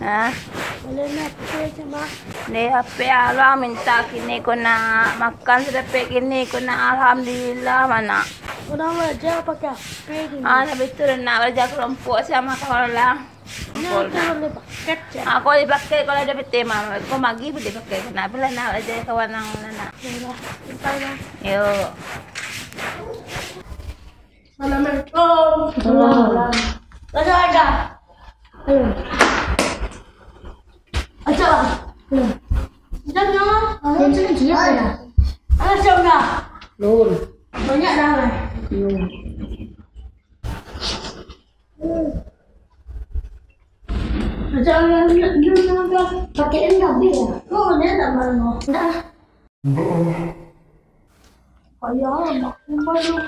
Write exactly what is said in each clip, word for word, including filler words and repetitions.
Hah? Boleh nak, boleh, Mak. Dek, H P abang minta kini ko nak. Makan sadapek kini ko nak. Alhamdulillah, ma nak. Urang baraja pakai H P kini. Ah, tapi tu lah nak baraja kelompok sama kawan lah. Nah, tu boleh pakai, Cak. Ah, kalau dipakai, kalau ada P T mah, kau magi boleh pakai. Kenapa lah nak baraja kawan nang nak? Yalah, sampai lah. Yo. Assalamualaikum. Salam. Ada, ada. Ayo. Ayo, Bang. Ayo. Jangan. Ayo, sini, sini, ada. Ayo, siap dah. Lur. Banyak dah, Bang. Lur. Ayo, Bang. Pakai ini dah, Bang. Oh, dia tak malu. Dah. Payah, mak kumpul tu.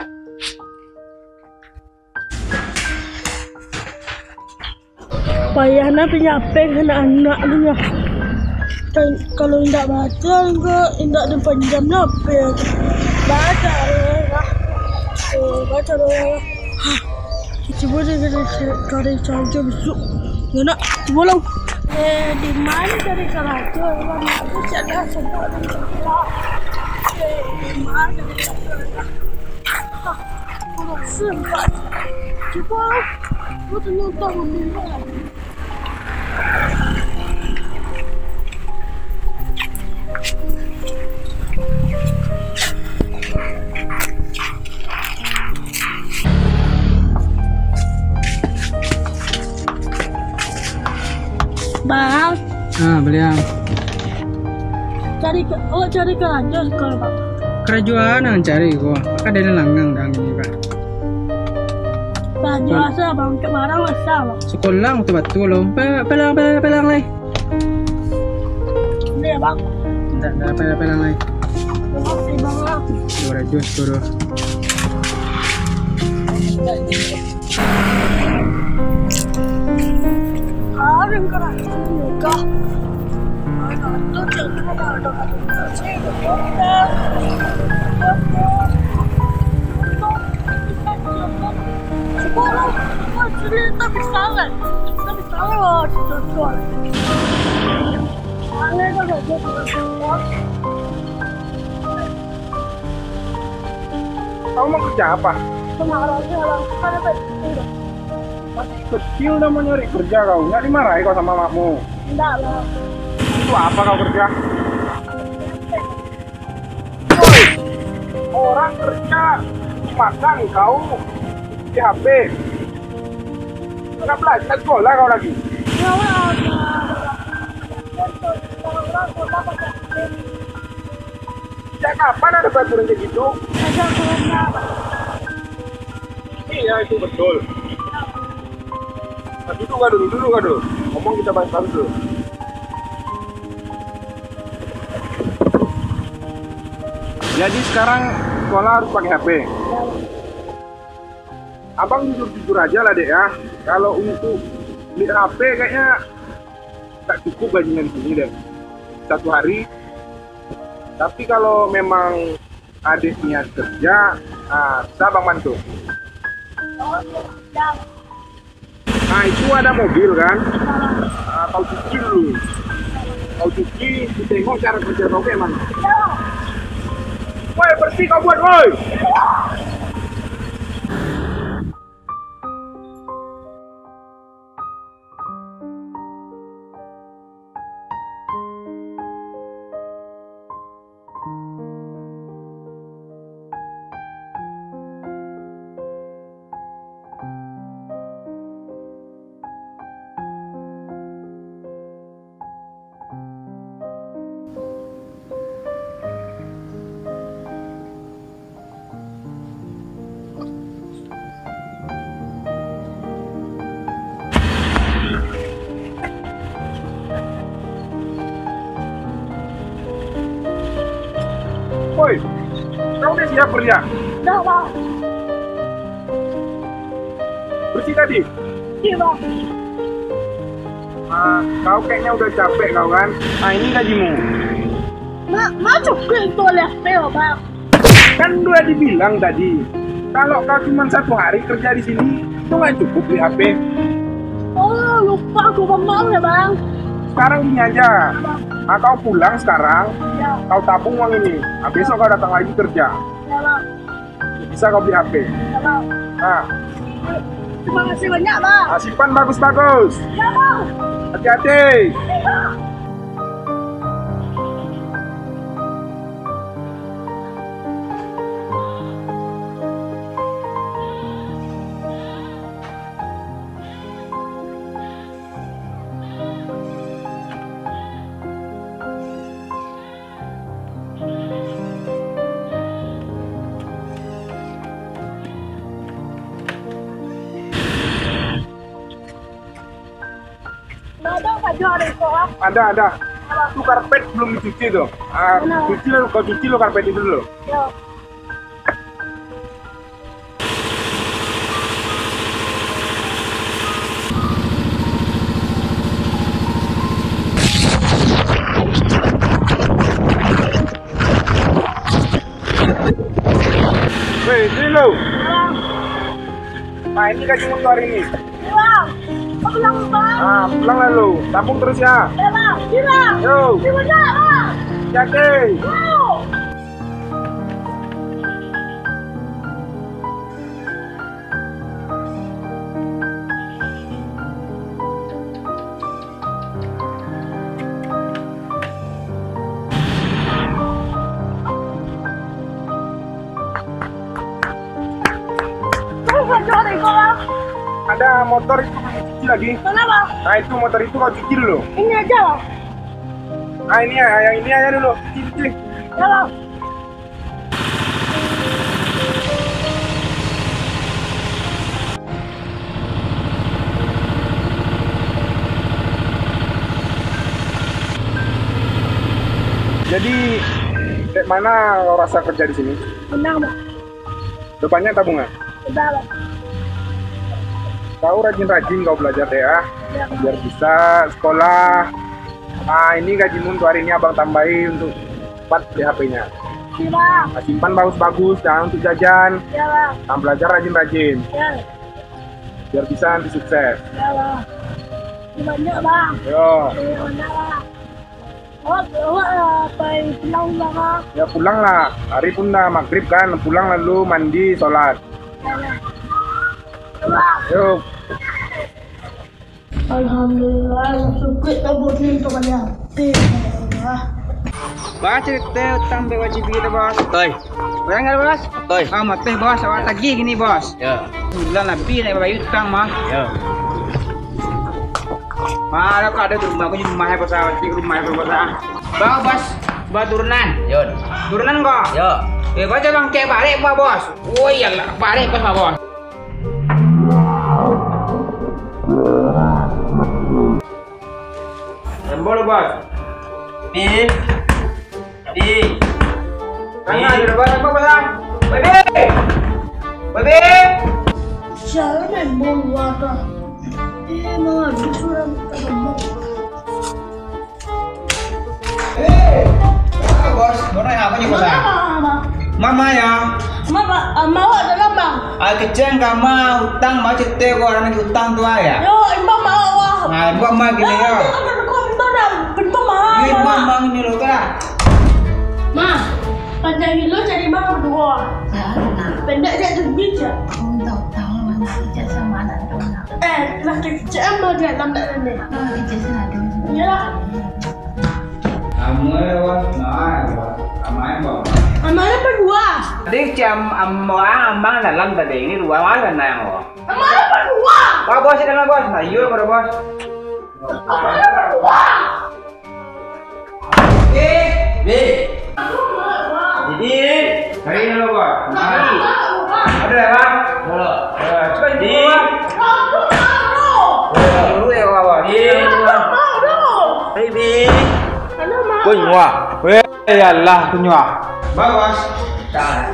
Payah nak pinjam anak-anak tu nyo. Kan, kalau indak baca, indak, indak dipinjam lah, apo? Baca lah. Eh, baca lah. Cubo deh cari, cari karajo bisuak. Yo nak, cubo lah. Eh, di ma cari karajo? Urang aku cak dah sebab dan sebelah. Eh, di ma cari karajo? Hah, aku rasa empat. Cubo lah. Aku tengok tak boleh lah. Bang. Ah, Baliang. Cari ke, awak cari karajo sikolah, Bang. Karajo a nan cari ko? Kan ado nan langang dah kini, Bang. Karajo asa, Bang, untuak barang asa, Bang. Sikolah tu batua lo. Pe-, pelang, pelang, pelang lai. Ini ya, Bang. Indak, indak, pelang, pelang lai. Makasih, Bang. Duo ratuih tu. Kau mau kerja apa? Masih kecil udah mau nyari kerja kau, nggak dimarahi kau sama makmu? Enggak lah. Itu apa kau kerja? Woi, orang kerja makan, kau di H P. Nggak belajar sekolah kau lagi. Sejak kapan ada peraturan kayak gitu? Iya, itu betul. Nah, duduk kah dulu, duduk kah dulu. Ngomong kita bahas-bahas dulu. Jadi sekarang sekolah harus pakai H P. Abang jujur-jujur aja lah, Dek, ya. Kalau untuk beli H P kayaknya tak cukup gajinya di sini, Dek. Satu hari. Tapi kalau memang Adek niat kerja, ah, bisa Abang bantu. Nah, itu ada mobil kan? Ah, kau cuci dulu. Kau cuci, ditengok cara kerja kau kayak mana. Woi, bersih kau buat, woi! Woi, kau udah siap kerja? Udah, Bang. Bersih tadi? Iya, Bang. Ah, kau kayaknya udah capek kau kan? Ah, ini gajimu. Mak, mak cukup itu oleh P O, Bang. Kan udah dibilang tadi, kalau kau cuma satu hari kerja di sini, itu nggak cukup beli H P. Oh, lu Pak, aku mohon maaf ya, Bang. Sekarang gini aja. Nah, kau pulang sekarang. Ya. Kau tabung uang ini. Nah, besok kau datang lagi kerja. Ya, Bang. Bisa kau beli H P. Ya, Bang. Nah. Terima kasih banyak, Bang. Nah, simpan bagus-bagus. Ya, Bang. Hati-hati. Ya, Bang. Ada, ada. Itu karpet belum dicuci tuh. Ah, cuci lo, kau cuci lo karpet itu dulu. Yo. Weh, sini lo. Nah, ini gaji untuk hari ini. Bang, pulang, Bang. Ah, pulang lah lo. Tabung terus ya. Ya, Bang. Iya, Bang. Yo. Terima kasih, Bang. Hati-hati. Yo. Ada motor itu cuci lagi. Kenapa? Nah, itu motor itu kau cuci dulu. Ini aja lah. Nah, ini ya, yang ini aja dulu. Cuci, cuci. Ya, Bang. Jadi, dek mana kau rasa kerja di sini? Senang, Bang. Udah banyak tabungan? Udah, Bang. Kau rajin-rajin kau belajar deh, ya. Ya, Bang. Biar bisa sekolah. Nah, ini gajimu untuk hari ini abang tambahi untuk empat di H P-nya. Iya, Bang. Nah, simpan bagus-bagus, jangan untuk jajan. Iya, Bang. Nah, belajar rajin-rajin. Iya. Biar bisa nanti sukses. Iya, Bang. Banyak, Bang. Yo. Iya, banyak, Bang. Awak, awak, ah, pai pulang lah, Bang. Ya, pulang lah. Hari pun dah maghrib kan, pulang lalu mandi, sholat. Iya, Bang. Iya, Bang. Yo. Alhamdulillah, sakik tabuk ni untuk bayar. Alhamdulillah. Bos, cerita utang B W J B tu, Bos. Toi. Bayang kan, Bos? Toi. Ah, mateh, Bos. Awak tagih gini, Bos. Ya. Bulan lebih nak bayar utang mah. Ya. Malah kau ada di rumah, aku di rumah ya, Bos. Di rumah ya, Bos. Bawa, Bos. Bawa turunan. Yo. Turunan kau? Yo. Eh, baca bang, cek balik, Bos. Oh, iyalah, balik, Bos, Bos. Lembo lo, Bos. Pi. Pi. Tangah Pi. Di depan apa, Bos? Babi! Babi! Siapa main bola, Kak? Eh, malah ada suara minta tolong. Eh, ah, Bos, Bos, nanya apa ni, Bos? Mama, Mama. Mama ya. Mama, ah, Mama dalam, Bang. Ah, kecil kama utang, mau cerita kau orang lagi utang tu, ah, ya? Yo, imbang Mama, wah. Nah, imbang Mama gini, eh, ya. Itu kan kau minta dah, minta Mama. Ini imbang Mama ini loh, kan? Ma, panjang gilo cari Mama berdua. Ya, nah. Pendek je tu, bijak. Kau minta utang, Mama, sejak sama anak tu, nak. Eh, lah kecil, Mama dia dalam tak ada ni. Mama kecil sana tu. Iyalah. Amai, wah, nah, wah. Amai, wah. Amai apa dua? Ding, cam, am-, wah, amang dalam tadi. Ini dua, wah, sana yang, wah. Amai apa dua? Wah, Bos, itu kan, Bos. Nah, iyo, pada Bos. Amai apa dua? Eh, eh. Jadi, cari dulu, Bos. Mari. Ada ya, Bos? Ada. Ya, cepat dulu, Bos. Dulu ya, Bos. Iya. Baby. Kunyah. Weh, ya Allah, kunyah. Bagus. Dah.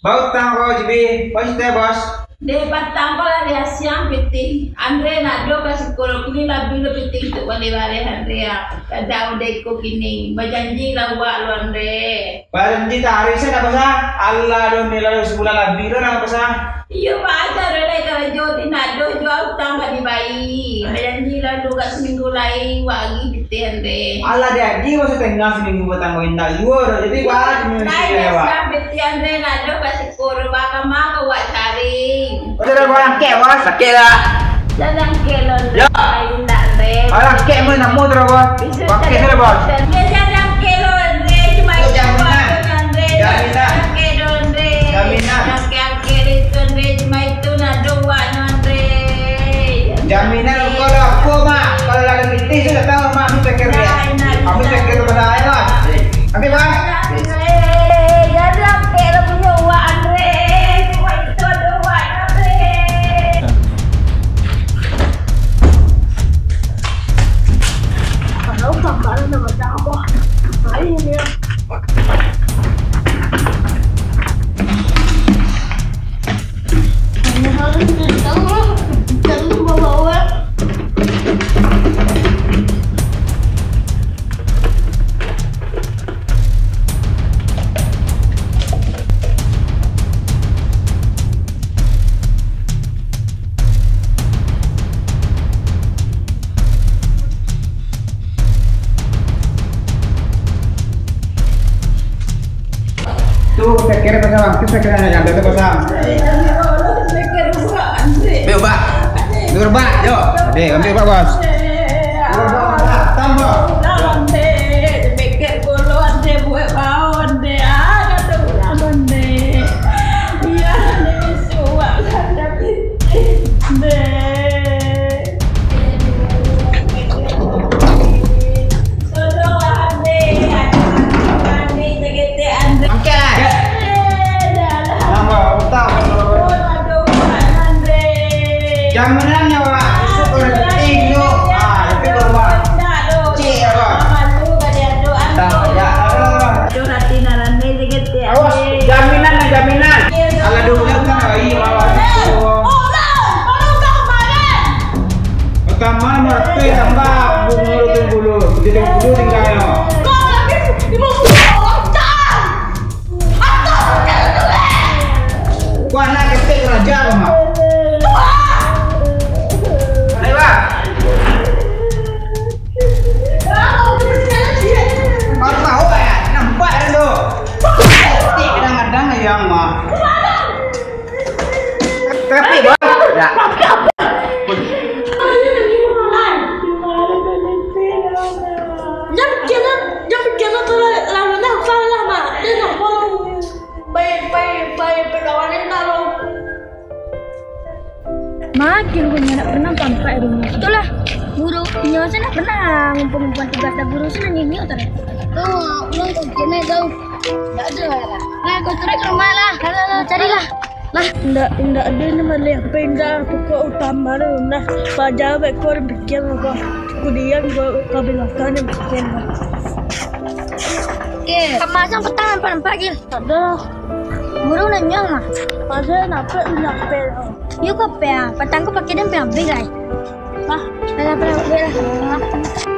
Bau tang, Bos, Jibi. Bos, teh, Bos. Dek patang ko lah dek siang pitih. Andre nak do ka siko lo kini, labiah lo pitih tu baleh-baleh Andre, ah. Kadang udah iko kini. Bajanji lah awak lo Andre. Bajanji taruih se nak pasang. Alah do, mila do sabulan labiah do nak pasang. Iyo, Pak, aja do lai karajo ti nak do, jua utang ka dibayia. Bajanji lah lo ka saminggu lai, wak agi pitih Andre. Alah, diagi masa tengah saminggu patang ko indak juo do. Jadi, Pak, lai, saminggu lai, lai, Pak. Sampai pitih Andre nak do ka Koro bakama ka wak cari. Bos, ado urang angkek, Bos. Sakik tak? Jan angkek lo, Andre. Yo. Lain dak, Andre. Urang angkek mun namo tu, Bos. Bangkit tu, Bos. Jan angkek lo, Andre. Cuma itu jaminan. Jaminan. Jan angkek lo, Andre. Jaminan. Jan angkek-angkek itu, Andre. Cuma itu nak do wak, Andre. Jaminan kau dah apa, Mak? Kalau lah ada pitih tu datang, Mak, ambil peker dia. Ambil peker tu pada ayah, Mak. Ambil, Mak. Tu, saya kira pasang, tu saya kira nak jalan, tu pasang. Ambil ubah. Ambil ubah, yo. Dek, ambil ubah, Bos. Tambah. Angkek lah. Nambah utang. Jaminan nyo, Wak. Besok kalau dapat inyo, ah, tapi kalau, Wak. Cik, Wak. Dah, ya. Awas, jaminan lah, jaminan. Alah, dulu kan, ah, iya, Wak. Pertama, mati tambah, bunga tu dulu. Jadi dulu tinggal, Wak. Wah, nak ketek raja, Mak. Ayo, Bang. Kau tahu, ya? Nampak kan tu? Ketek kadang-kadang, ya, Mak. Tapi, Bang, ya. Jan pikiran, jan pikiran tu lah, lah, lah, salah, Mak. Dia nak follow. Pai, pai, pai, pai, lawan dia nak lo. Makin punya nak pernah tampak di rumah. Itulah, guru. Nyawa saya nak pernah ngumpul-ngumpul tugas dah guru sana nyinyok tadi. Tuh, belum tuh, kena tahu. Tak ada lah. Nah, kau tarik ke rumah lah. Lah, lah, lah, carilah. Lah. Indak, indak ado ni maleh H P indak, pokok utama tu nah. Paja baik kau pikir kau. Kudian kau, kau belakang ni pikir kau. Oke. Sama sang petang nampak-nampak, Gil. Tak ada lah. Guru nanya mah. Masa nampak indak H P lah. Yo kau H P ah. Patang kau pakai dan H P habis, guys. Lah. Alah, alah, alah, alah.